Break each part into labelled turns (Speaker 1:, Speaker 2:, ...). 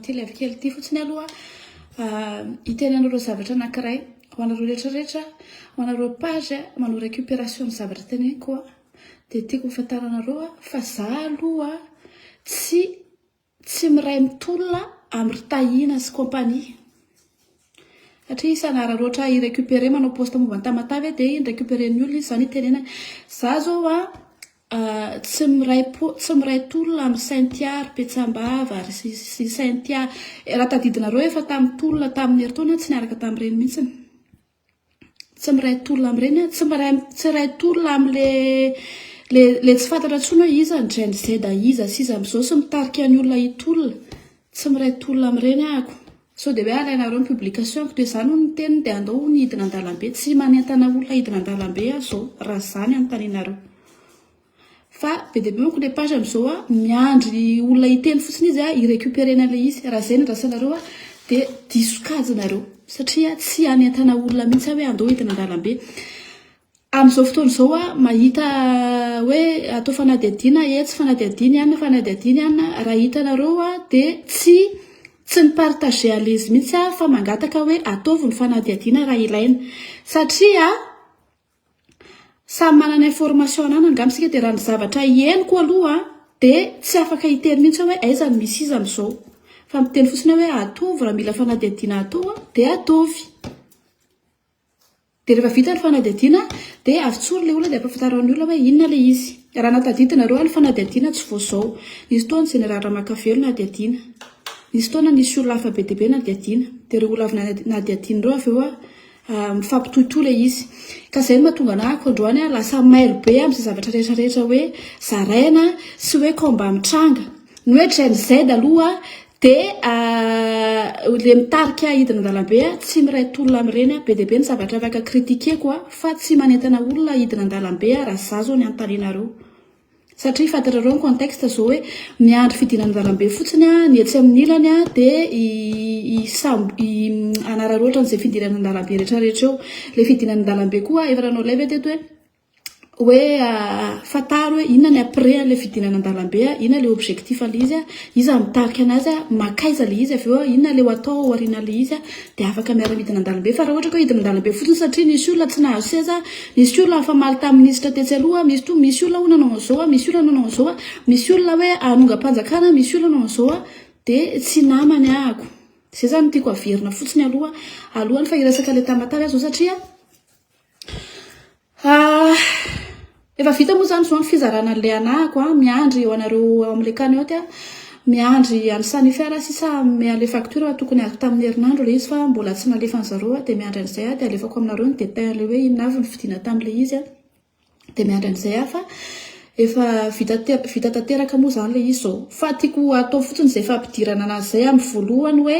Speaker 1: amin'ity live kely ity fotsiny aloha hiteny anareo zavatra anankiray. Ho anareo rehetra rehetra, ho anareo page manao récupération ny zavatra teneniko dia tiako ho fantaranareo fa za aloha tsy tsy miray mitolona amin'i ry Tahiana sy compagnie. Satria isan'araraotra hi-récupérer manao post momba an'i Tamatave dia iny récupérer-n'ny olona izy izany itenenany. Za zao a tsy miray po, tsy miray tolona amin'i Cynthia ry Petsambava ry sy Cynthia. Raha tadidinareo efa tamin'ny tolona tamin'ny herintaona aho tsy niaraka tamin'ireny mihitsiny. Tsy miray tolona amin'ireny aho, tsy miray tsy iray tolona amin'le le le tsy fantatra intsony hoe iza ny Gen Z iza sy iza amin'izao sy mitarika ny olona hitolona. Tsy miray tolona amin'ireny ahako. Sao dia hoe alainareo ny publication-ko dia izaho no niteny dia andao hono hidina an-dalambe. Tsy manentana olona hidina an-dalambe aho izao raha izaho no anontanianareo. Fa be dia be manko le page amin'izao a, miandry olona hiteny fotsiny izy a, hi-recuperer-na ilay izy. Raha izay no andrasanareo a, dia diso kajy nareo. Satria tsy hanentana olona mihitsy aho hoe andao hidina an-dalambe. Amin'izao fotoana izao aho mahita hoe atao fanadihadiana etsy, fanadihadiana any, fanadihadiana any. Raha hitanareo a, dia tsy tsy mi-partager an'ilay izy mihitsy aho fa mangataka hoe ataovy ny fanadihadiana raha ilaina. Satria. Samy manana information ananany angamba isika dia raha ny zavatra henoko aloha dia tsy afaka hiteny mihitsy aho hoe aiza no misy iza amin'izao. Fa miteny fotsiny aho hoe ataovy raha mila fanadihadiana atao dia ataovy. Dia rehefa vita ny fanadihadiana dia avotsory ilay olona dia ampahafantaro ny olona hoe inona ilay izy. Raha nahatadidy nareo ny fanadihadiana tsy vao izao. Nisy fotoana ny Général Ramakavelo nahadihadiana. Nisy fotoana nisy olona hafa be dia be nahadihadiana. Dia ireo olona avy nahadihadiana ireo avy eo Mifampitohitohy ilay izy. Ka izay no mahatonga anah ako androany aho lasa mailo be amin'izay zavatra rehetra rehetra hoe zaraina sy hoe combat mitranga. Ny hoe Gen Z aloha dia ilay mitarika hidina an-dalambe tsy miray tolona amin'ireny aho. Be dia be ny zavatra afaka critiquer-ko fa tsy manentana olona hidina an-dalambe aho raha izaho izao ny anontanianareo. Satria fantatrareo ny contexte zao hoe miandry fidinana an-dalambe fotsiny ny etsy amin'ny ilany dia i hanararaotra an'izay fidinana an-dalambe rehetra rehetra eo. Ilay fidinana an-dalambe koa efa nanao live teto hoe hoe fantaro hoe inona ny après an'ilay fidinana an-dalambe, inona ilay objectif an'ilay izy, iza no mitarika an'azy, mankaiza ilay izy avy eo, inona ilay ho atao aorian'ilay izy. Dia afaka miara-midina an-dalambe. Fa raha ohatra ka hoe hidina an-dalambe fotsiny satria nisy olona tsy nahazo seza, nisy olona nifamaly tamin'ny minisitra tetsy aloha, misy toa misy olona hono nanao an'izao, misy olona nanao an'izao, misy olona hoe hanongam-panjakana, misy olona nanao an'izao, dia tsy namany ahako. Izay izany no tiako haverina fotsiny aloha, alohan'ny fa hiresaka ilay Tamatave aho izao satria. Efa vita moa izany izao ny fizarana an'ilay anahako a, miandry ho anareo ao amin'ilay cagnotte aho, miandry an'i Sanifer aho sisa hanome an'ilay facture fa tokony azoko tamin'ny herinandro ilay izy fa mbola tsy nalefan'ny zareo aho dia miandry an'izay aho dia alefako aminareo ny détail an'ilay hoe inona avy ny fidiana tamin'ilay izy a, dia miandry an'izay aho fa efa vita vita tanteraka moa izany ilay izy izao. Fa tiako atao fotsiny izay fampidirana anazy izay amin'ny voalohany hoe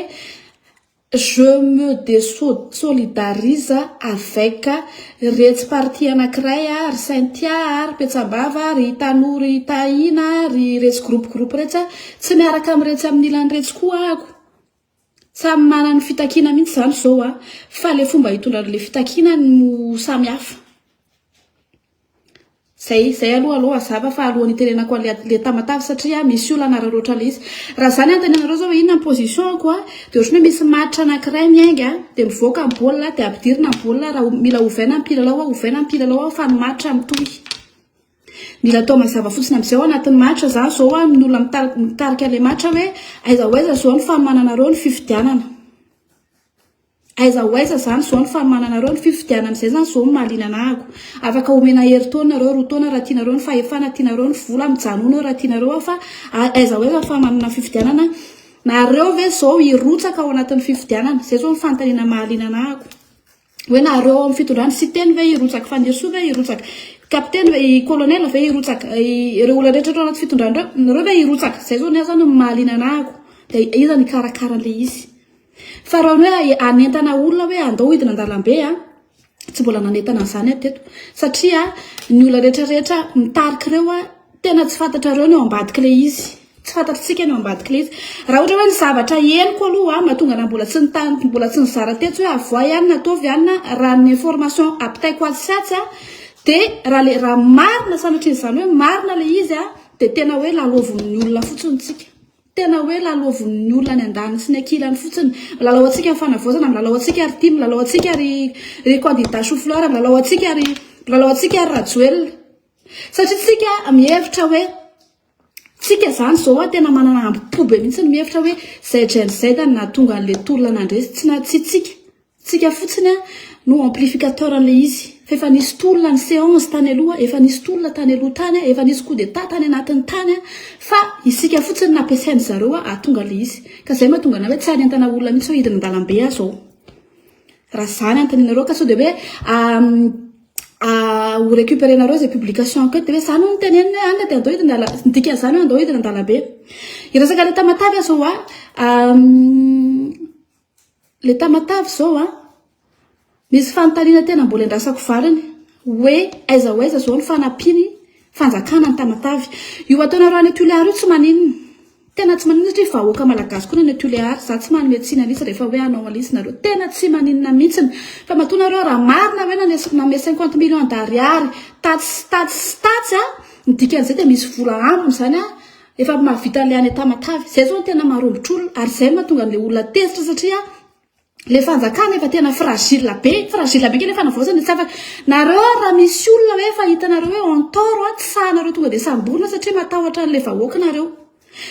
Speaker 1: Je me desolidarise avec retsy parti anakiray a, ry Cynthia a, ry Petsambava, ry Tanora Tahina, ry retsy groupe groupe retsy a, tsy miaraka amin'iretsy amin'ny ilany retsy koa ahako. Samy manana ny fitakiana mihitsy izany izao a, fa le fomba hitondrana le fitakiana no samy hafa. Zay, zay aloha alou hazava fa alohan'ny hitenenako an'le le Tamatave satria misy olona hanararaotra le izy. Raha za ny anontanianareo zao hoe inona ny position-ko a, de ohatran'ny hoe misy match anankiray miainga de mivoaka ny baolina de ampidirina ny baolina raha mila ovaina ny mpilalao a, ovaina ny mpilalao a fa ny match mitohy. Mila atao mazava fotsiny amin'izay ao anatin'ny match zany zao a, amin'ny olona mitarika le match hoe aiza ho aiza zao ny fanomananareo ny fifidianana. Aiza ho aiza zany zao ny fanomananareo ny fifidianana izay zany zao no mahaliana anahako. Afaka omena herintaona nareo, roa taona raha tianareo ny fahefana, tianareo ny vola, mijanona eo raha tianareo aho fa aiza ho aiza ny fanomanana ny fifidianana, nareo ve zao hirotsaka ao anatin'ny fifidianana? Izay zao ny fanontaniana mahaliana anahako. Hoe nareo ao amin'ny fitondrana, Siteny ve hirotsaka, Fanirisoa ve hirotsaka, Kapiteny ve, i Colonel ve hirotsaka, ireo olona rehetra ao anaty fitondrana ireo, nareo ve hirotsaka? Izay zao ny ahy zany no mahaliana anahako. Dia iza no hikarakara an'ilay izy? Fa raha ny hoe hanentana olona hoe andao hidina an-dalambe a, tsy mbola nanentana an'izany aho teto. Satria ny olona rehetra rehetra mitarika ireo a, tena tsy fantatrareo ny ao ambadik'ilay izy. Tsy fantatritsika ny ao ambadik'ilay izy. Raha ohatra hoe ny zavatra henoko aloha mahatonga anah mbola tsy nitany, mbola tsy nizara teto hoe avoahy any na ataovy any na raha ny information ampitaiko atsy sy atsy a, dia raha le raha marina sanatria izany hoe marina ilay izy a, dia tena hoe lalaovin'ny olona fotsiny tsika. Tena hoe lalaovin'ny olona any andaniny sy ny ankilany fotsiny. Milalao antsika ny fanavaozana, milalao antsika ry tim, milalao antsika ry ry candidat chou fleur, milalao antsika ry milalao antsika ry Rajoelina. Satria tsika mihevitra hoe tsika zany zao a tena manana ambo-po be mihitsy mihevitra hoe zay Gen Z no nahatonga an'le tolona nandresy. Tsy na tsy tsika. Tsika fotsiny a no amplificateur an'le izy. Fa efa nisy tolona ny séance tany aloha, efa nisy tolona tany aloha tany a, efa nisy coup d'état tany anatiny tany a, fa isika fotsiny no ampiasain-dry zareo a hahatonga an'le izy. Ka zay mahatonga anah hoe tsy hanentana olona mihitsy hoe hidina an-dalambe aho zao. Raha zany antoninareo ka sao dia hoe ho récupérer-nareo izay publication-ko eto dia hoe zany hono teneniny hoe any dia andao hidina an-dalambe, ny dikan'izany hoe andao hidina an-dalambe. Hiresaka an'le Tamatave aho zao a, Le Tamatave zao an, misy fanontaniana tena mbola endrasako valiny hoe aiza ho aiza zao ny fanampiany fanjakana ny Tamatave. Io ataonareo any Tuléar io tsy maninona, tena tsy maninona satria vahoaka malagasy koa ny any Tuléar, za tsy manome tsiny an'izy rehefa hoe hanao an'izy nareo, tena tsy maninona mihitsiny. Fa matoa nareo raha marina hoe nanome 50 millions d'ariary tatsy sy tatsy sy tatsy an, ny dikan'izay dia misy vola ambiny zany an, Efa mahavita an'ilay any Tamatave. Izay izao no tena maharomotra olona ary izay no mahatonga an'ilay olona tezitra satria ilay fanjakana efa tena fragile be, fragile be kely fanavaozana tsy afaka. Nareo ary raha misy olona hoe efa hitanareo hoe en tort a, tsy sahinareo tonga dia samborina satria matahotra an'ilay vahoaka nareo.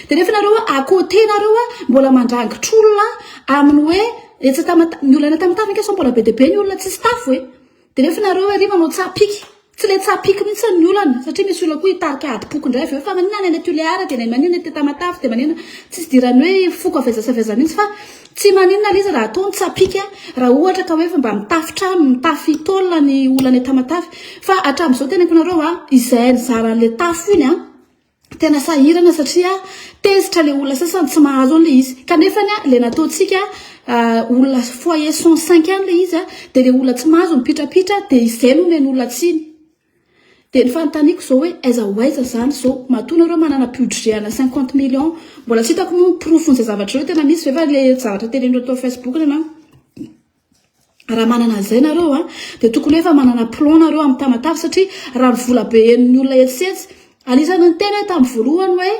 Speaker 1: Dia nefa nareo à côté nareo a mbola mandrangitra olona amin'ny hoe etsy Tamatave, ny olona any Tamatave ange sao mbola be dia be ny olona tsisy tafo e. Dia nefa nareo ery manao tsapiky. Tsy ilay tsapiky mihitsy ny olana satria misy olona koa hitarika adim-poko indray avy eo fa maninona any Tuléar dia maninona aty Tamatave dia maninona. Tsisy idiran'ny hoe foko avy aiza sy avy aiza mihitsy fa tsy maninona ilay izy raha atao ny tsapiky raha ohatra ka hoe efa mba mitafy trano, mitafy tôle ny olona any Tamatave. Fa hatramin'izao teneniko anareo a, izay nizara an'ilay tafo iny a, Tena sahirana satria tezitra le olona sasany tsy mahazo an'le izy. Kanefa anie le nataontsika olona foyer 105 any le izy dia le olona tsy mahazo mipitrapitra dia izay no omen'olona tsiny. Dia ny fanontaniako izao hoe aiza ho aiza izany izao? Matoa nareo manana budget ana 50 millions, mbola tsy hitako moa ny porofon-izay zavatra ireo tena misy ve fa le zavatra tenen'ireo tao Facebook ny anah. Raha manana an'izay nareo a, dia tokony hoe efa manana plan nareo amin'ny Tamatave satria raha ny vola be henon'ny olona etsy sy etsy, anisan'ny niteny aho tamin'ny voalohany hoe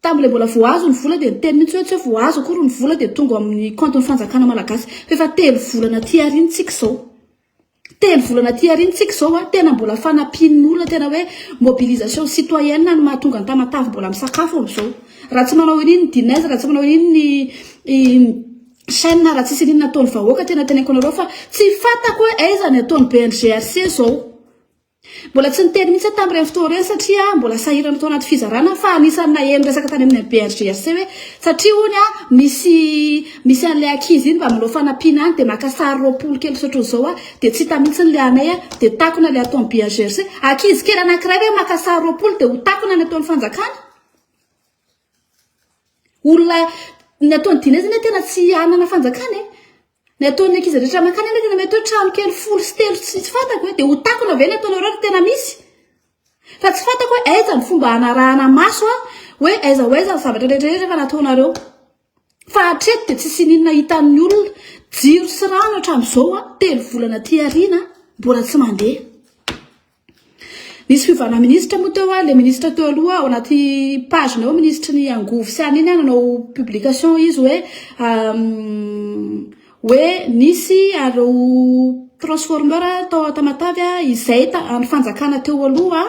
Speaker 1: tamin'ilay mbola voahazo ny vola dia niteny mihitsy hoe tsy hoe voahazo akory ny vola dia tonga ao amin'ny compte-n'ny fanjakana malagasy fa efa telo volana aty aoriana tsika izao. Telo volana aty aoriana tsika izao a, tena mbola fanampian'ny olona tena hoe mobilisation citoyenne no mahatonga an'i Tamatave mbola misakafo amin'izao. Raha tsy manao an'iny ny Dinez, raha tsy manao an'iny ny chaîne, raha tsisy an'iny nataon'ny vahoaka tena teneniko anareo fa tsy fantako hoe aiza ny ataon'ny BNGRC izao. Mbola tsy niteny mihitsy aho tamin'ireny fotoana ireny satria mbola sahirana tao anaty fizarana fa anisan'ny naheno resaka tany amin'ny BNGRC hoe satria hono a misy misy an'ilay ankizy iny mba manao fanampiana any dia maka sary 20 kely sy ohatran'izao a dia tsy hita mihitsy ilay anay a dia takona ilay ataon'ny BNGRC. Ankizy kely anankiray ve maka sary 20 dia ho takona ny ataon'ny fanjakana? Olona ny ataon'i Dinez anie tena tsy hanana fanjakana e. Ny ataon'ny ankizy rehetra mankany anie tena mety hoe trano kely folo sy telo sy tsy fantako e. Dia ho takona ve ny ataonareo raha tena misy? Fa tsy fantako hoe aiza ny fomba hanarahana maso a, hoe aiza ho aiza ny zavatra rehetra rehetra efa nataonareo. Fa hatreto dia tsisy ininona hitan'ny olona. Jiro sy rano hatramin'izao a, telo volana aty aoriana mbola tsy mandeha. Nisy fiovana minisitra moa teo a, le minisitra teo aloha ao anaty page ny ao minisitry ny angovo sy any iny nanao publication izy hoe hoe nisy areo transformeur tao Tamatave izay ny fanjakana teo aloha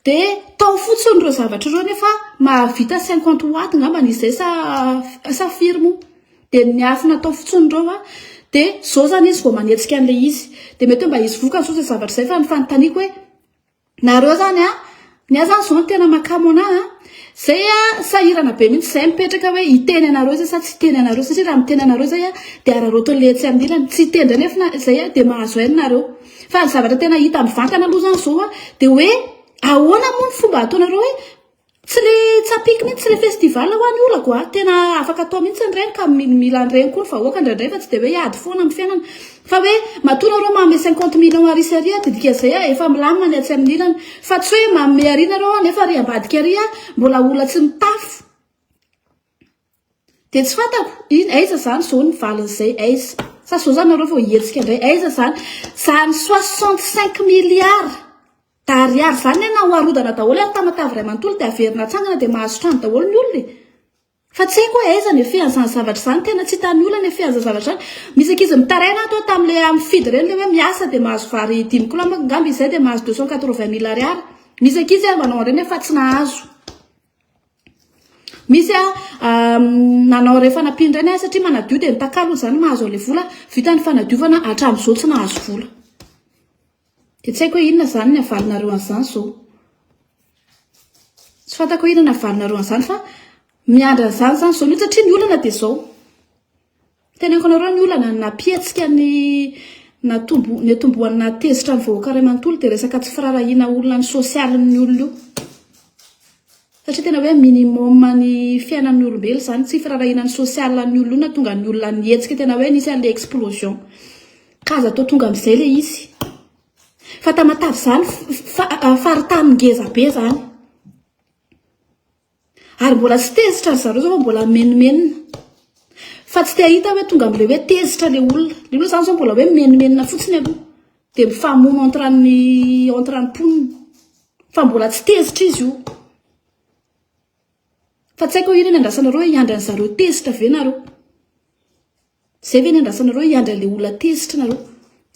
Speaker 1: de tao fotsiny ireo zavatra ireo nefa mahavita 50 watt ngambany izay sa sa firy moa. Dia niafina tao fotsiny ireo a. Dia zao zany izy vao manetsika an'ilay izy. Dia mety hoe mba hisy vokany zao izay zavatra izay fa ny fanontaniako hoe nareo zany a, ny ahy zany zao no tena mahakamo anah a, zay a sahirana be mihitsy zay mipetraka hoe hiteny anareo zay sa tsy hiteny anareo satria raha miteny anareo zay a dia araraotin'ilay etsy amin'ny ilany, tsy hiteny indray nefa zay a dia mahazo aina nareo. Fa ny zavatra tena hita mivantana aloha zany zao a dia hoe ahoana moa ny fomba ataonareo hoe Tsy le tsapiky mihitsy, tsy le festival hoa ny olako a! Tena afaka atao mihitsy ireny ka mila an'ireny koa ny vahoaka indraindray fa tsy dia hoe hiady foana amin'ny fiainana. Fa hoe matoa nareo manome 50 millions ary sy ary dia dikan'izay a efa milamina ny atsy amin'ny ilany. Fa tsy hoe manome ary nareo a nefa ary ambadika ary a mbola olona tsy mitafo. Dia tsy fantako, in, aiza izany izao ny valin'izay, aiza? Sa izao izany nareo vao hihetsika indray, aiza izany? Izany 65 milliards d'ariary izany anie na ho arodana daholo ary Tamatave iray manontolo dia averina atsangana dia mahazo trano daholo ny olona e! Fa tsy haiko hoe aiza ny effet an'izany zavatra izany, tena tsy hitan'ny olona ny effet an'izany zavatra izany. Misy ankizy mitaraina ato tamin'ilay amin'ny fidy ireny ilay hoe miasa dia mahazo vary dimy kilao manko angamba izay dia mahazo 280 mille ariary. Misy ankizy manao an'ireny nefa tsy nahazo. Misy nanao ireny fanampiana ireny satria manadio dia ny takalony izany mahazo an'ilay vola, vita ny fanadiovana hatramin'izao tsy nahazo vola. Dia tsy haiko hoe inona izany ny havalinareo an'izany izao. Tsy fantako hoe inona ny havalinareo an'izany fa miandry an'izany izany izao mihitsy satria ny olana dia izao. Teneniko anareo ny olana nampihetsika ny natombo niatombohan'ny nahatezitra ny vahoaka iray manontolo dia resaka tsy firaharahiana olona ny sosialin'ny olona io. Satria tena hoe minimum ny fiainan'ny olombelona izany, tsy firaharahiana ny sosialin'ny olona io nahatonga ny olona nihetsika tena hoe nisy an'ilay explosion. Ka aza atao tonga amin'izay ilay izy. Fa Tamatave izany faritany ngeza be izany. Ary mbola tsy tezitra ry zareo izao fa mbola mimenomenona. Fa tsy te hahita hoe tonga amin'ilay hoe tezitra ilay olona. Ilay olona izany izao mbola hoe mimenomenona fotsiny aloha. Dia mifamono entre ny entre ny mponina. Fa mbola tsy tezitra izy io. Fa tsy haiko hoe inona ny andrasanareo hoe hiandry an'zareo tezitra ve nareo? Zay ve ny andrasanareo hiandry an'ilay olona tezitra nareo?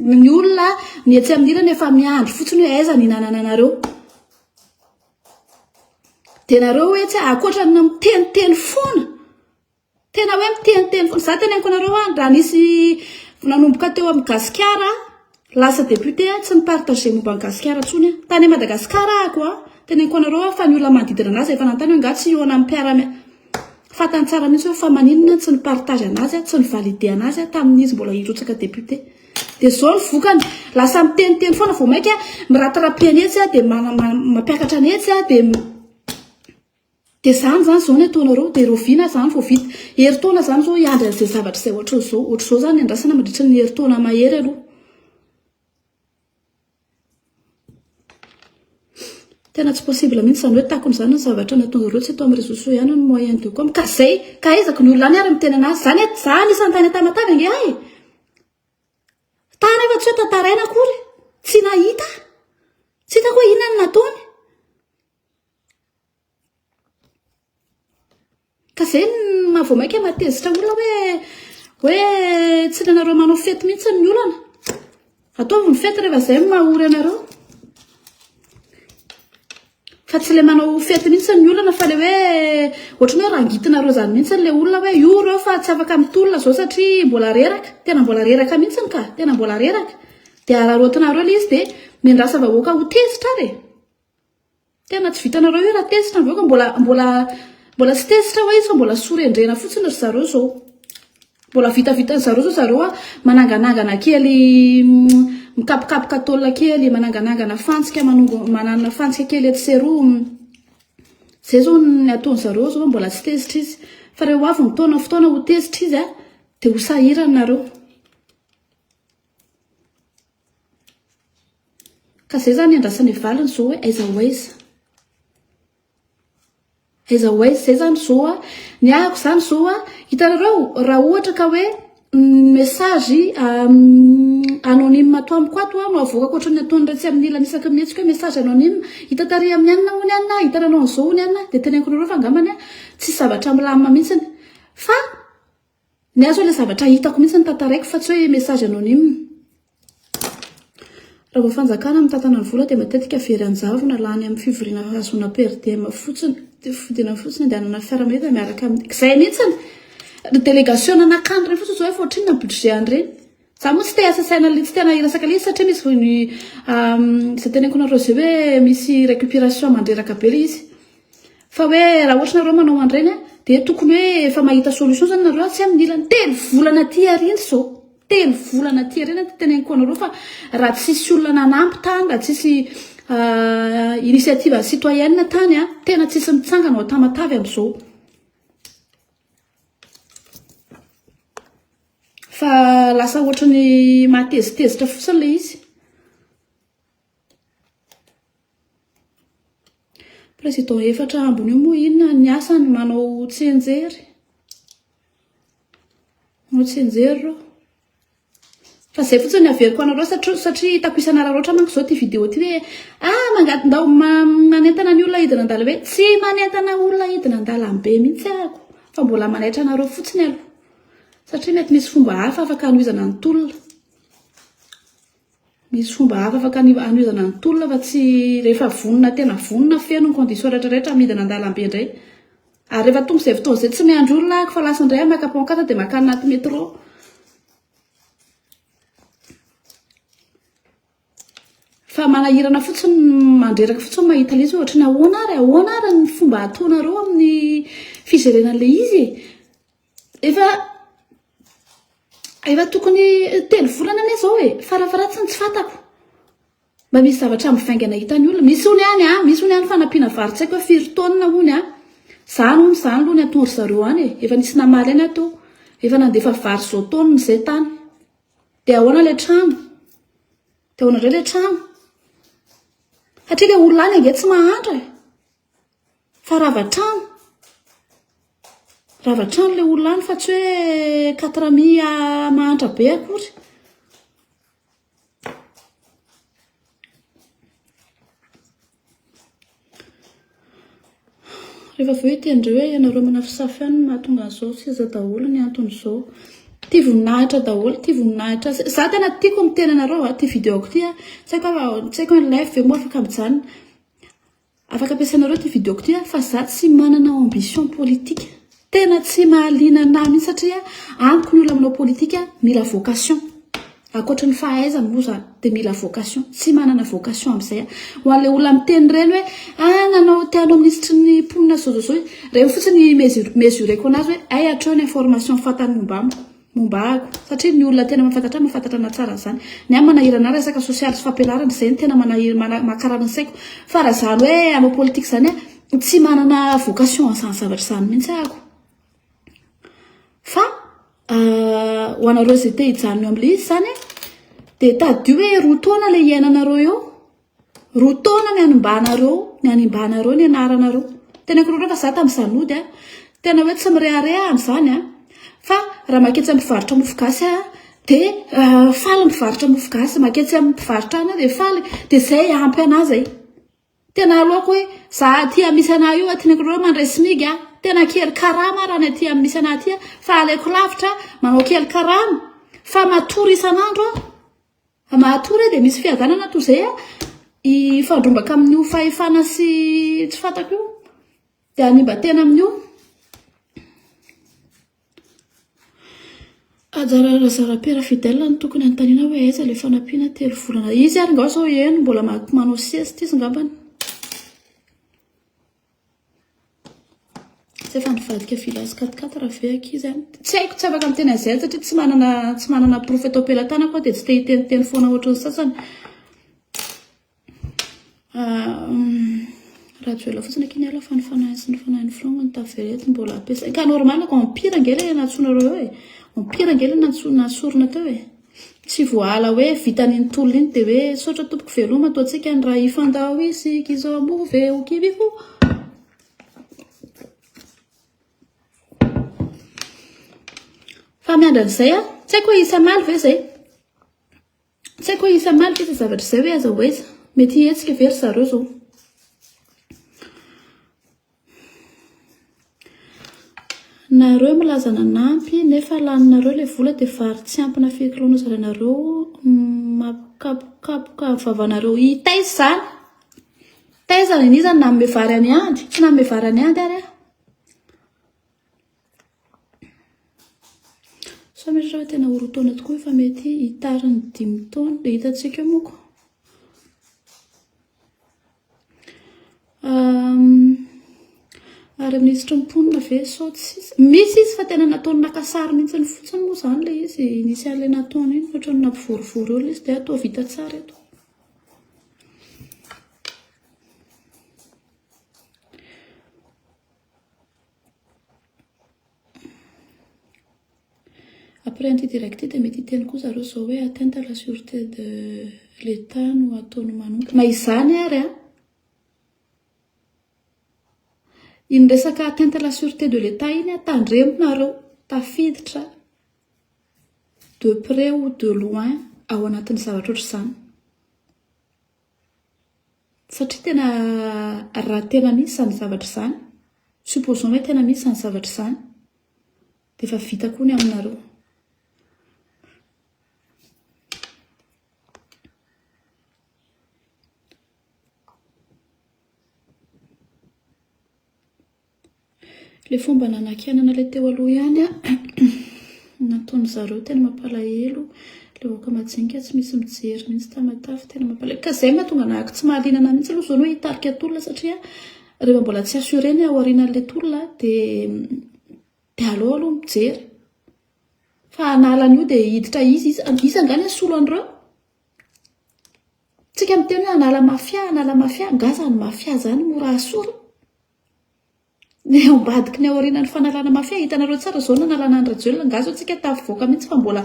Speaker 1: Ny olona ny etsy amin'ny ilany efa miandry fotsiny hoe aiza ny hinanana anareo. Dia nareo hoe tsy ankoatra ny miteniteny foana. Tena hoe miteniteny foana. Za teneniko anareo an, raha nisy nanomboka teo amin'ny Gasikara lasa député tsy ni-partager momba an'i Gasikara intsony aho. Tany Madagasikara ahako an, teneniko anareo an fa ny olona manodidina anazy efa nanontany hoe nga tsy hihaona amin'ny mpiara-miasa. Fantany tsara mihitsy hoe fa maninona tsy ni-partage anazy aho, tsy ni-valider anazy aho tamin'izy mbola hirotsaka député. Dia izao ny vokany, lasa miteniteny foana vao mainka mi-rattraper ny etsy dia mampiakatra ny etsy dia dia izany izany izao ny ataonareo, dia rahoviana izany vao vita? Herintaona izany izao hiandry an'izay zavatra izay ohatran'izao, ohatr'izao izany andrasana mandritra ny herintaona mahery aloha. Tena tsy possible mihitsy izany hoe takona izany ny zavatra nataon'ireo tsy eto amin'ny réseaux sociaux ihany ny moyen de com. Ka zay, ka aizako ny olona any ary miteny anazy. Zany e, za anisan'ny tany Tamatave ange ahy e. Tany efa tsy hoe tantaraina akory. Tsy nahita. Tsy hitako hoe inona no nataony. Ka zay no maha vao mainka mahatezitra olona hoe hoe tsy nanareo manao fety mihitsy ny olana. Ataovy ny fety rehefa zay no maha-ory anareo. Fa tsy le manao fety mihitsy ny olana fa le hoe ohatran'ny hoe rangitinareo zany mihitsy le olona hoe io reo fa tsy afaka mitolona zao satria mbola reraka. Tena mbola reraka mihitsy ka, tena mbola reraka. Dia araraotinareo le izy dia miandrasa vahoaka ho tezitra ary e. Tena tsy vitanareo io raha tezitra ny vahoaka mbola mbola mbola tsy tezitra hoa izy fa mbola sorendrena fotsiny ry zareo zao. Mbola vitavitan'ny zareo zao zareo a mananganangana kely mikapokapoka tôle kely mananganangana fantsika manongo mananona fantsika kely etsy sy eroa. Zay zao ny ataony zareo zao mbola tsy tezitra izy. Fa rehefa ho avy ny taona fotoana ho tezitra izy a dia ho sahirana nareo. Ka zay zany andrasana valiny zao hoe aiza ho aiza. Aiza ho aiza zay zany zao a. Ny ahako zany zao a, hitanareo raha ohatra ka hoe message anonyme ato amiko ato no avoakako ohatran'ny ataon'iretsy amin'ny ilany isaky ny mihetsika hoe message anonyme, hita tary amin'ny anona hono anona, hita nanao an'izao hono anona, dia teneniko anareo fa angambany a tsisy zavatra milamina mihitsiny. Fa Ny ahy zao ilay zavatra hitako mihitsy no tantaraiko fa tsy hoe message anonyme. Raha vao fanjakana mitantana ny vola dia matetika very an-javona, lany amin'ny fivoriana fahazoana per diem fotsiny, fodiana fotsiny andehanana fiaramanidina miaraka amin'ny. Izay mihitsy! Ny délégation nanakany ireny fotsiny zao efa ohatrinona ny budget an'ireny. Za moa tsy te hiasa saina tsy tena hiresaka ilay izy satria misy ny izay teneniko anareo izay hoe misy récupération mandreraka be ilay izy. Fa hoe raha ohatra nareo manao an'ireny dia tokony hoe efa mahita solution zany nareo tsy amin'ny ilany. Telo volana aty aoriana izao. Telo volana aty aoriana ty teneniko anareo fa raha tsisy olona nanampy tany, raha tsisy initiative citoyenne tany tena tsisy mitsangana ao Tamatave amin'izao. Fa lasa ohatry ny mahatezitezitra fotsiny ilay izy. Président efatra ambiny io moa inona ny asany manao tsianjery. Manao tsianjery ireo. Fa zay fotsiny ny averiko anareo satria satria hitako isan'araraotra manko izao ity vidéo ity hoe ah mangaty ndao manentana ny olona hidina an-dalambe. Tsy manentana olona hidina an-dalambe mihitsy ahako. Fa mbola manaitra anareo fotsiny aloha. Satria mety misy fomba hafa afaka hanohizana ny tolona. Misy fomba hafa afaka hanohizana ny tolona fa tsy rehefa vonona tena vonona feno ny condition rehetra rehetra midina an-dalambe indray. Ary rehefa tonga izay fotoana izay tsy miandry olona aho fa lasa indray aho maka pancarte dia makany anaty métro. Fa manahirana fotsiny, mandreraka fotsiny mahita ilay izy hoe ohatran'ny ahoana ary, ahoana ary ny fomba ataonareo amin'ny fijerena an'ilay izy e. Efa efa tokony telo volana anie izao e, farafaharatsiny tsy fantako. Mba misy zavatra mivaingana hitan'ny olona. Misy hono ihany an, misy hono ihany fanampiana vary tsy haiko hoe firy taonina hono an. Izany hono izany aloha ny ataon-dry zareo any e. Efa nisy namaly any aho teo. Efa nandefa vary izao taonina izay tany. Dia ahoana ilay trano? Dia ahoana indray ilay trano? Satria ilay olona any ange tsy mahantra e. Fa rava trano. Rava trano ilay olona any fa tsy hoe quatre mille mahantra be akory. Rehefa avy eo hiteny indray hoe ianareo manafosafo ihany no mahatonga an'izao, seza daholo ny anton'izao. Tia voninahitra daholo, tia voninahitra. Za tena tiako miteny anareo a, ity vidéo-ko ity a, tsy haiko tsy haiko hoe live ve moa afaka mijanona. Afaka ampiasainareo ity vidéo-ko ity fa za tsy manana ambition politique. Tena tsy mahaliana anah mihitsy satria amiko ny olona manao politique mila vocation. Ankoatry ny fahaizana moa zany dia mila vocation. Tsy manana vocation amin'izay aho. Ho an'ilay olona miteny ireny hoe ah nanao te hanao minisitry ny mponina zao zao zao, ireny fotsiny mesureko anazy hoe hay hatreo ny information fantany momba amiko. Momba ahako. Satria ny olona tena mahafantatra ahy mahafantatra anah tsara an'izany. Ny ahy manahirana ahy resaka sosialy sy fampianarana, izay no tena manahir- mana- mankarary ny saiko. Fa raha izany hoe hanao politika izany aho, tsy manana vocation an'izany zavatra izany mihitsy ahako. Fa ho anareo izay te hijanona eo amin'ilay izy izany an, dia tadidio hoe roa taona ilay hiainanareo eo. Roa taona ny hanimbanareo, ny hanimbanareo ny anaranareo. Teneniko anareo fa za tamin'izaho nody a, tena hoe tsy mirehareha aho amin'izany a, fa raha maketsy amin'ny mpivarotra mofo gasy aho dia faly ny mpivarotra mofo gasy, maketsy amin'ny mpivarotra any aho dia faly, dia izay ampy an'ahy izay. Tena aleoko hoe za aty amin'ny misy an'ahy io, teneniko anareo mandray smig aho, tena kely karama raha ny aty amin'ny misy an'ahy aty fa aleoko lavitra manao kely karama fa matory isan'andro aho. Mahatory dia misy fiadanana toy izay hifandrombaka amin'io fahefana sy tsy fantako io. Dia hanimba tena amin'io. Anjara Razarapera Fidèle no tokony hanontaniana hoe aiza ilay fanampiana telo volana. Izy ary ngao izao heno mbola manao sieste izy ngambany. Tsy efa nivadika village quatre quatre ve ankizy any? Tsy haiko, tsy afaka miteny an'izay aho satria tsy manana tsy manana porofo eto am-pelatanako aho dia tsy te hiteniteny foana ohatran'ny sasany. Rajoelina fotsiny akia niala fa ny fanahiny sy ny fanahin'ny filoha no tavela eto mbola ampiasaina. Ka normal ko empire ange ilay nantsoinareo eo e. Empire ange ilay nantsoina nasorina teo e. Tsy voahala hoe vita an'iny tolona iny dia hoe saotra tompoko veloma ataontsika ny raha hifandao isika izao moa ve ho kivy ho. Fa miandry an'izay aho. Tsy haiko hoe hisy hamaly ve izay. Tsy haiko hoe hisy hamaly ve izay zavatra izay hoe aiza ho aiza. Mety hihetsika ve ry zareo izao. Nareo milaza nanampy nefa laninareo ilay vola dia vary tsy ampy na firy kilao nozarainareo mampikapokapoka vavanareo. I taiza izany? Taiza ny an'iza no nanome vary an'i Andy? Tsy nanome vary an'i Andy ary aho. Sao mieritreritra hoe tena ho roa taona tokoa efa mety hitariny dimy taona. Dia hitantsika eo moko. Ary minisitry ny mponina ve sao tsy izy? Misy izy fa tena nataony naka sary mihitsy fotsiny moa izany ilay izy. Nisy an'ilay nataony iny ohatran'ny nampivorivory olona izy dia atao vita tsara eto. Après an'ity direct ity dia mety hiteny koa zareo zao hoe atteinte à la sûreté de l'Etat no ataony manompo. Na izany ary an, iny resaka atteinte à la sûreté de l'Etat iny an, tandremo nareo, tafiditra de près ou de loin ao anatin'ny zavatra ohatr'izany. Satria tena raha tena misy izany zavatra izany, supposons hoe tena misy izany zavatra izany. Dia efa vita koa ny aminareo. Ilay fomba nanakianana ilay teo aloha ihany nataon'ny zareo tena mampalahelo. Ilay vahoaka majinika tsy misy mijery mihitsy Tamatave tena mampalahelo. Ka izay mahatonga anah tsy mahaliana anah mihitsy aloha izao ny hoe hitarika tolona satria rehefa mbola tsy assuré ny ao aorianan'ilay tolona dia dia aleo aloha mijery. Fa hanala an'io dia hiditra iza iza, iza angaha ny hasolo an'ireo? Tsika miteny hoe hanala mafia, hanala mafia, angaha izany mafia izany mora asorina? Ny ao ambadiky ny aorianan'ny fanalana mafia, hitanareo tsara izao nanalana an'i Rajoelina, angaha izao tsika tafavoaka mihitsy fa mbola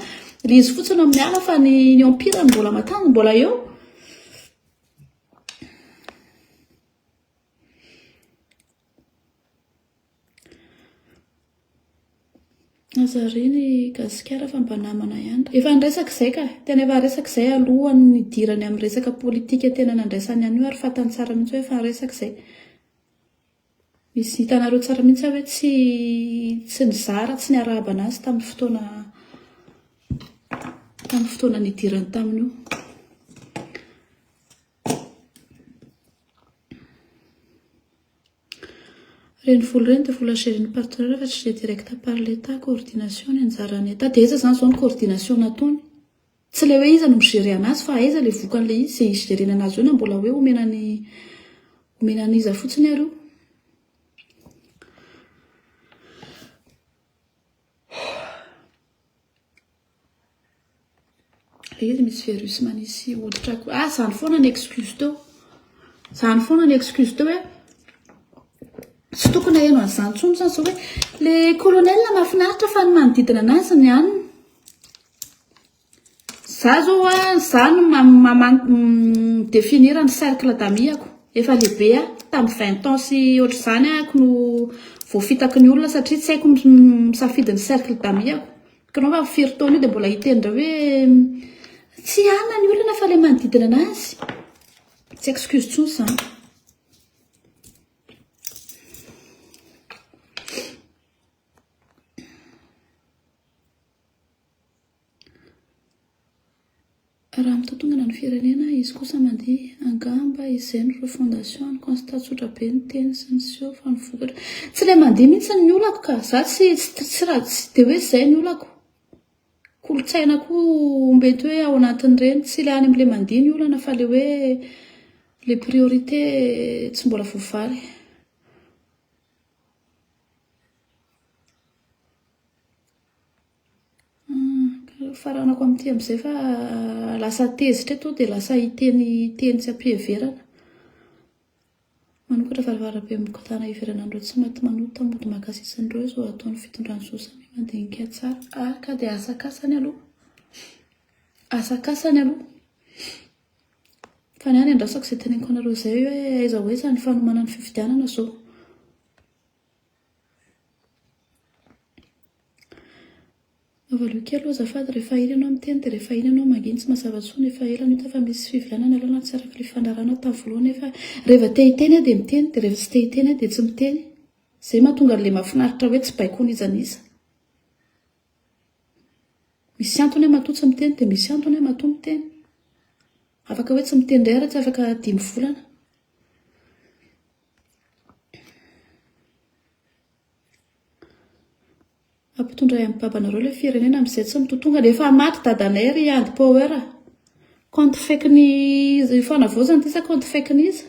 Speaker 1: le izy fotsiny no miala fa ny ny empire no mbola matanjaka, mbola eo. Aza ariana i Gasikara fa mba namana ihany. Efa niresaka izay ka! Tena efa niresaka izay alohan'ny nidirany amin'ny resaka politika tena nandraisany an'io ary fantany tsara mihitsy hoe efa niresaka izay. Misy hitanareo tsara mihitsy aho hoe tsy tsy nizara, tsy niarahaba an'azy tamin'ny fotoana tamin'ny fotoana nidirany tamin'io. Ireny vola ireny dia vola gérer-n'ny partenaire fa tsy géré direct par l'Etat, coordination ny anjaran'ny Etat. Dia aiza izany izao ny coordination nataony? Tsy ilay hoe iza no mi-gérer an'azy fa aiza ilay vokan'ilay izy izay hi-gérer-ny an'azy eo na mbola hoe omena ny omena an'iza fotsiny ary io. Ilay izy misy virus manisy hoditra koa. Ah, izany foana ny excuse teo. Izany foana ny excuse teo hoe tsy tokony haheno an'izany intsony izany izao hoe le colonel mahafinaritra fa ny manodidina anazy ny aniny. Za zao a, za no mi-définir ny cercle d'amis-ako. Efa lehibe aho, tamin'ny 20 ans sy ohatr'izany ahako no voafitaky ny olona satria tsy haiko misafidy ny cercle d'amis-ako. Ka anao fa firy taona io dia mbola hiteny indray hoe tsy anona ny olana fa ilay manodidina anazy. Tsy excuse intsony izany. Raha mitotongana ny firenena, izy kosa mandihy. Angamba izay no refondation, ny constat tsotra be ny teny sy ny seho fa ny vokatra. Tsy ilay mandihy mihitsy ny olako ka! Za tsy tsy raha tsy dia hoe izay ny olako. Kolontsaina koa mety hoe ao anatin'ireny. Tsy ilay any amin'ilay mandihy ny olana fa ilay hoe ilay priorité tsy mbola voavaly. Faranako amin'ity amin'izay fa lasa tezitra eto dia lasa hiteny teny tsy am-piheverana. Manokatra varavarabe mikodana hiverana an'ireo tsy maty manota mody maka sisiny ireo izao ataon'ny fitondrana izao samia mandinika tsara. Ah ka dia asakasany aloha. Asakasany aloha. Fa ny ahy ny andrasako izay teneniko anareo izay hoe aiza ho aiza ny fanomanana ny fifidianana izao. Avalio kely aloha azafady, rehefa iny ianao miteny dia rehefa iny ianao manginy tsy mazava intsony, efa ela no hita fa misy fivilanana aloha na tsy araka ilay fifanarahana tamin'ny voalohany nefa rehefa te hiteny aho dia miteny dia rehefa tsy te hiteny aho dia tsy miteny, izay mahatonga an'ilay mahafinaritra hoe tsy baikoin'iza n'iza. Misy antony aho matoa tsy miteny dia misy antony aho matoa miteny. Afaka hoe tsy miteny indray ary tsy afaka dimy volana. Ampitondray amin'ny babanareo ilay firenena amin'izay tsy mitotongana. Efa maty dadanay ry Andy Power a. Compte fake ny fanavaozana ity sa compte fake n'iza?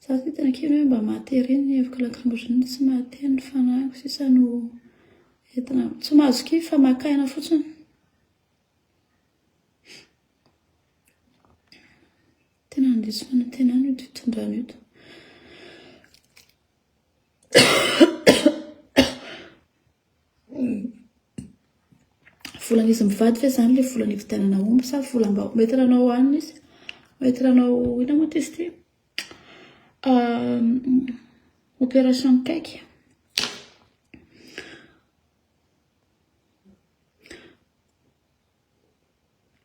Speaker 1: Za tsy tena kivy hoe mba maty ery ny hevoka lacrymogène tsy mahateny ny fanahiko sisa no entina. Tsy mahazo kivy fa maka aina fotsiny. Tena nandiso fanantenana io fitondrana io. Volan'izy mivady ve izany ilay vola nividianana omby sa volam-bahoaka? Mety nanao hanina izy, mety nanao inona moa izy ity? Opération cake.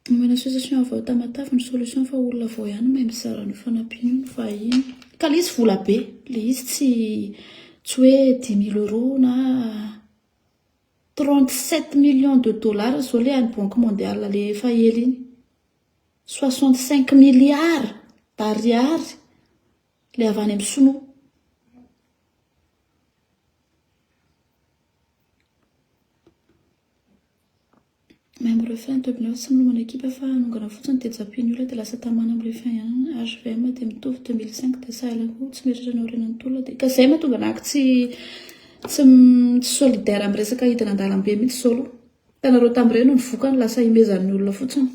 Speaker 1: Omena. Association avy ao Tamatave no solution fa olona vao ihany mahay mizara an'io fanampiana io no vahiny. Ka le izy vola be, le izy tsy tsy hoe dix mille euros na 37 millions de dollars zao le an'ny banque mondiale le efa ela iny. 65 milliards d'ariary le avy any amin'ny sinoa. Même refrain de Bneo tsy milomano ekipa fa hanongana fotsiny dia japian'ny olona dia lasa tamana amin'ny refrain ihany HVM dia mitovy 2005 dia sahala koa tsy mieritreritra ny aorianan'ny tolona dia ka izay mahatonga anah tsy tsy tsy solidaire amin'ny resaka hidina an-dalambe mihitsy izao aloha. Hitanareo tamin'ireny ny vokany lasa imezan'ny olona fotsiny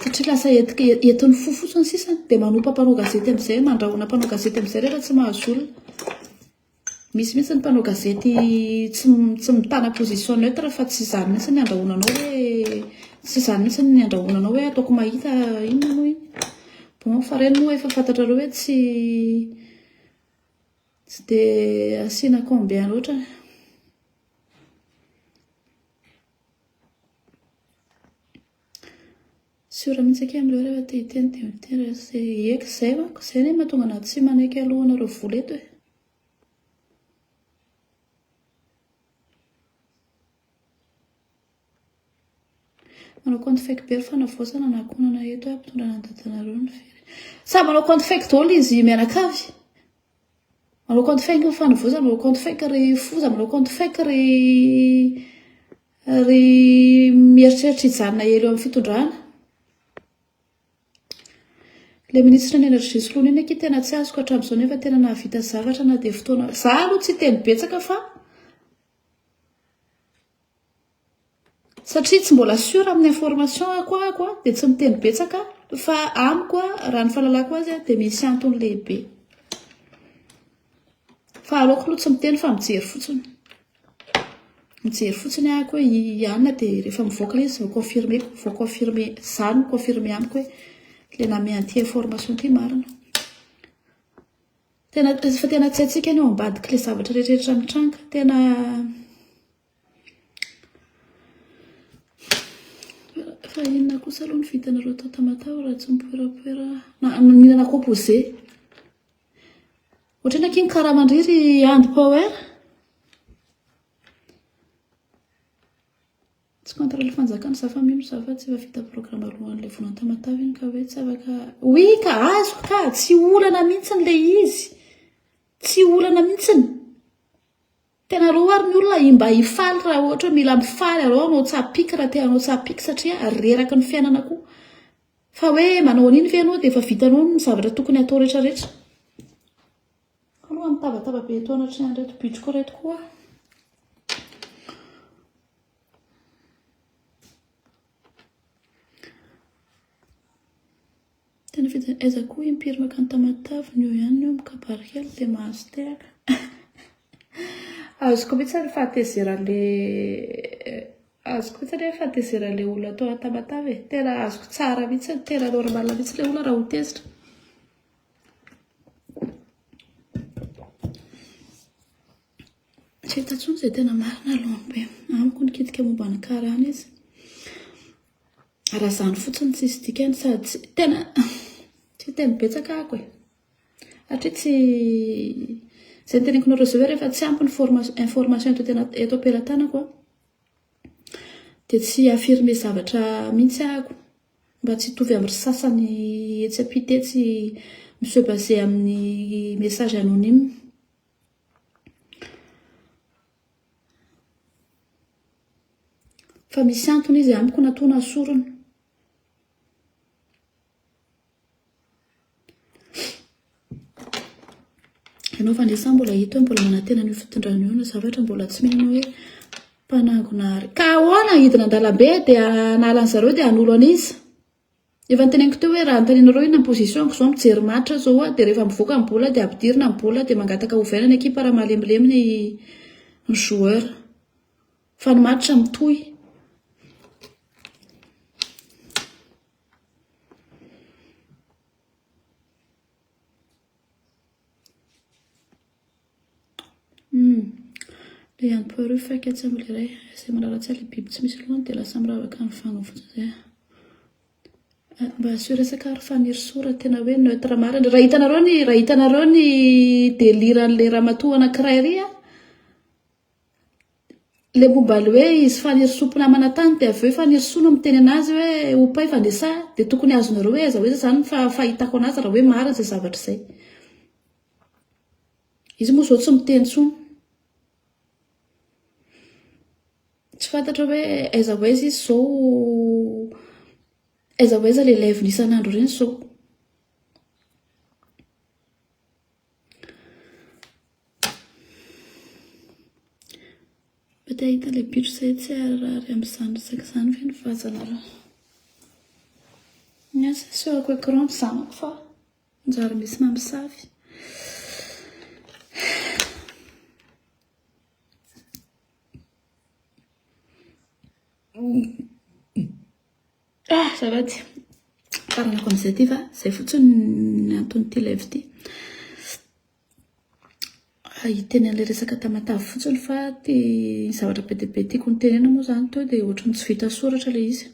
Speaker 1: satria lasa entin'ny fo fotsiny sisa dia manompa mpanao gazety amin'izay mandrahona mpanao gazety amin'izay rehefa tsy mahazo olona. Misy mihitsy ny mpanao gazety tsy tsy mitana position neutre fa tsy izany mihitsy ny andrahoana anao hoe tsy izany mihitsy ny andrahoana anao hoe ataoko mahita inona moa iny. Bon fa ireny moa efa fantatrareo hoe tsy tsy dia asiana combien loatra. Sûr mihitsy akia amin'ireo rehefa te hiteny dia miteny raha tsy eka izay manko, izay anie mahatonga anah tsy manaiky alohanareo vola eto e. Manao compte fake be ry fanavaozana na ankohonana eto aho ampitondrana ny dadanareo ny fery. Samy manao compte fake daholo izy mianakavy. Manao compte fake ny fanavaozana, manao compte fake ry foza, manao compte fake ry Ry mieritreritra hijanona ela eo amin'ny fitondrana. Ilay minisitry ny energie soloina iny akia tena tsy azoko hatramin'izao nefa tena nahavita zavatra na dia fotoana. Za aloha tsy hiteny betsaka fa satria tsy mbola sûr amin'ny information ako ako dia tsy miteny betsaka fa amiko raha ny fahalalako azy dia misy antony lehibe. Fa aleoko aloha tsy miteny fa mijery fotsiny. Mijery fotsiny aho hoe i Anna dia rehefa mivoaka ilay izy vao confirmer-ko, vao confirmer, izaho no mi-confirmer amiko hoe ilay nanome an'ity information ity marina. Tena, fa tena tsy haintsika ny ao ambadik'ilay zavatra rehetra rehetra mitranga. Tena Fa inona kosa aloha no vitanareo tao Tamatave raha tsy mipoerapoera na mihinana composé. Ohatrany akia ny karaman-dry ry Andy Power. Tsy contre le fanjakana za fa mino za fa tsy efa vita programme alohan'ilay vola Tamatave iny ka hoe tsy afaka. Oui ka azoko ka, tsy olana mihitsiny le izy. Tsy olana mihitsiny. Tena aleo ary ny olona mba hifaly raha ohatra hoe mila mifaly aleo hanao tsapiky raha te hanao tsapiky satria reraky ny fiainana koa. Fa hoe manao an'iny ve ianao dia efa vitanao ny zavatra tokony hatao rehetra rehetra. Aloha mitabataba be eto anatrehan'ireto bitroko ireto koa aho. Tena fidiny aiza koa impiry makany Tamatave ny eo ihany ny eo mikabary kely dia mahazo tehaka. Azoko mihitsy ny fahatezeran'le azoko mihitsy anie ny fahatezeran'le olona tao Tamatave e. Tena azoko tsara mihitsy, tena normal mihitsy le olona raha ho tezitra. Tsy hita intsony izay tena marina aloha be. Amiko nikitika momba ny karana izy. Raha izany fotsiny tsisy dikany sady tsy tena tsy hiteny betsaka ako e. Satria tsy izay noteneniko anareo izao hoe rehefa tsy ampy ny formation information eto tena eto am-pelatanako an, dia tsy hi-affirmer zavatra mihitsy ahako mba tsy hitovy amin'ny ry sasany etsy ampita etsy mi-se baser amin'ny message anonyme. Fa misy antony izy amiko natoa nasorina. Ianao Vanessa mbola hita hoe mbola manantena an'io fitondrana io na zavatra mbola tsy mino hoe mpanangona ary. Ka ahoana hidina an-dalambe dia hanala an'zareo dia hanolo an'iza? Efa noteneniko teo hoe raha anontanianareo inona ny position-ko izao mijery match aho izao dia rehefa mivoaka ny baolina dia ampidirina ny baolina dia mangataka ovaina ny ekipa raha malemilemy ny ny joueur. Fa ny match mitohy. Hum. Le ihany poireau faika tsy amin'ilay iray. Izay manaratsy ilay biby tsy misy lohany dia lasa miravaka ny vanginy fotsiny izay. Mba asio resaka ary Fanirisoa raha tena hoe neutre marina. Raha hitanareo ny raha hitanareo ny délire an'ilay ramatoa anankiray ry a, ilay momba ilay hoe izy Fanirisoa mpinamana tany dia avy eo Fanirisoa no miteny anazy hoe opay Vanessa dia tokony azonareo hoe aiza ho aiza izany ny fahitako anazy raha hoe marina izay zavatra izay. Izy moa izao tsy miteny intsony. Tsy fantatra hoe aiza ho aiza izy izao, aiza ho aiza ilay live-ny isan'andro ireny izao. Mety hahita ilay bitro izay tsy harary amin'izany resaka izany ve ny vazanareo? Ny ahy tsy asehoko écran ny zanako fa manjary misy mamosavy. Ah, azafady. Faranako amin'izay ity fa izay fotsiny ny anton'ity live ity. Ah, hiteny an'ilay resaka Tamatave fotsiny fa ty zavatra be dia be tiako notenenina moa izany teo dia ohatran'ny tsy vita soratra ilay izy.